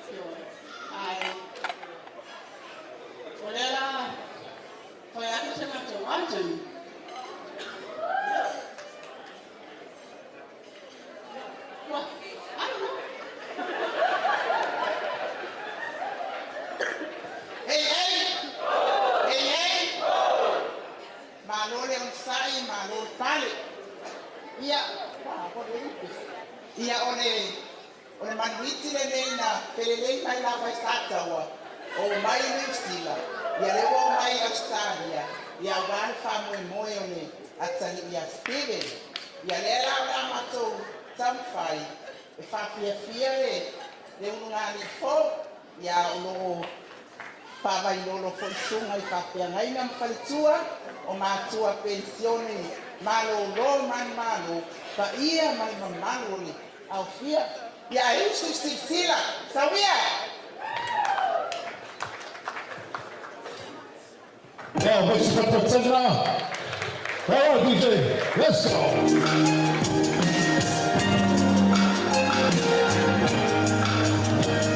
Ae o lea la fai atu se matou Anthony. What? I don't know. Hey, hey! Hey, hey! Malo le onosai, malo le pale. Ia, ia o le manuiti lenei na felelei mai lava i Sataua, o mai Niu Sila, ia le ua mai Ausetalia, ia aua le faamoemoe o le atalii ia Steven. Ia lea la o le a matou taumafai e faafiafia le ulugalii fou, ia o lo o faavailolo foi susuga i faafeagaiga ma faletua o matua penisione malōlō manumalo paia ma le mamalu o le aofia. Ia ae usu i silasila sauia. Yeah, what's the now? All right, DJ, let's go.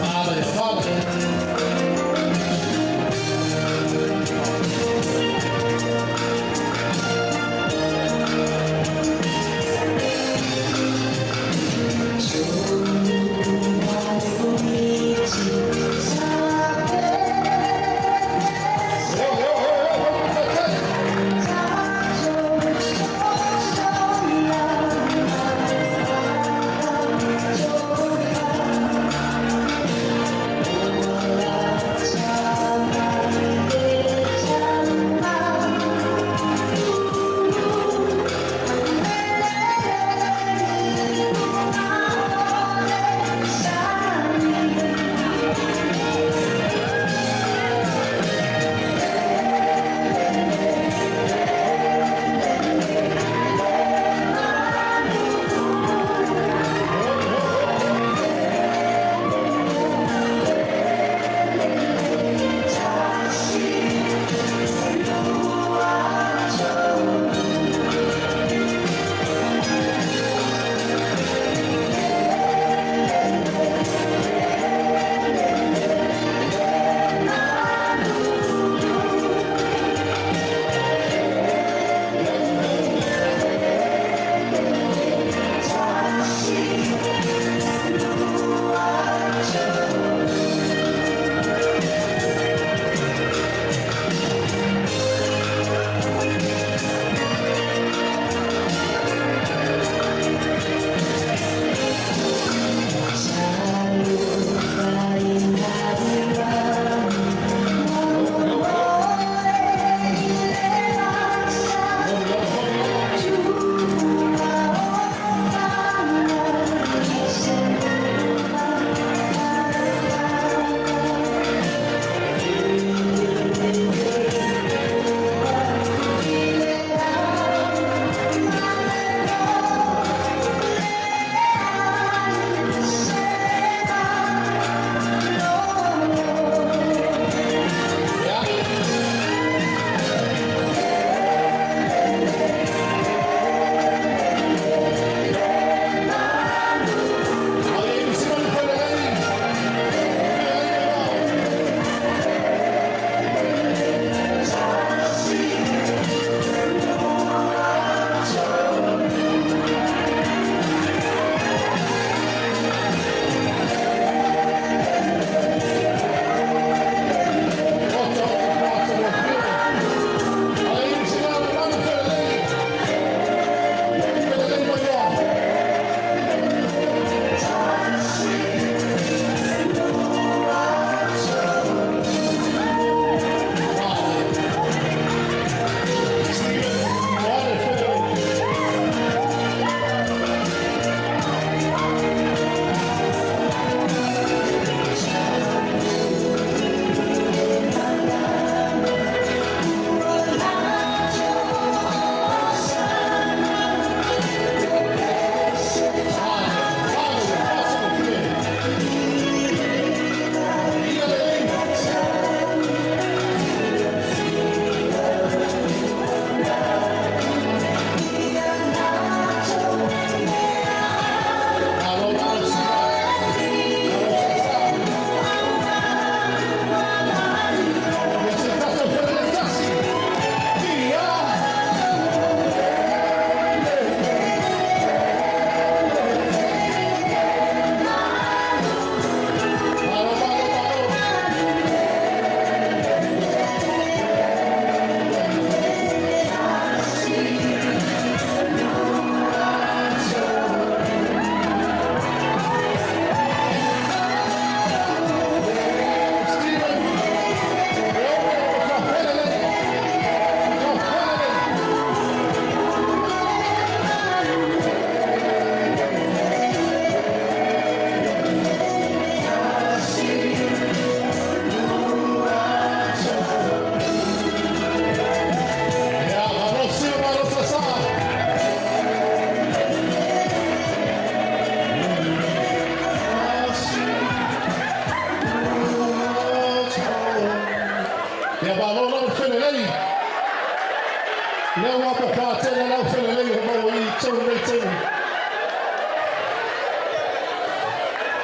Father, Father. Yo, yo, yo, yo, yo, yo.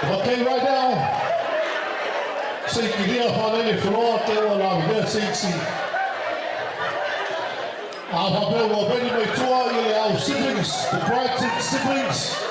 Okay, right now, se i kilia faalele floor te ua lavevea se isi. A faapea ua ready mai tua i le au siblings, the bride's siblings.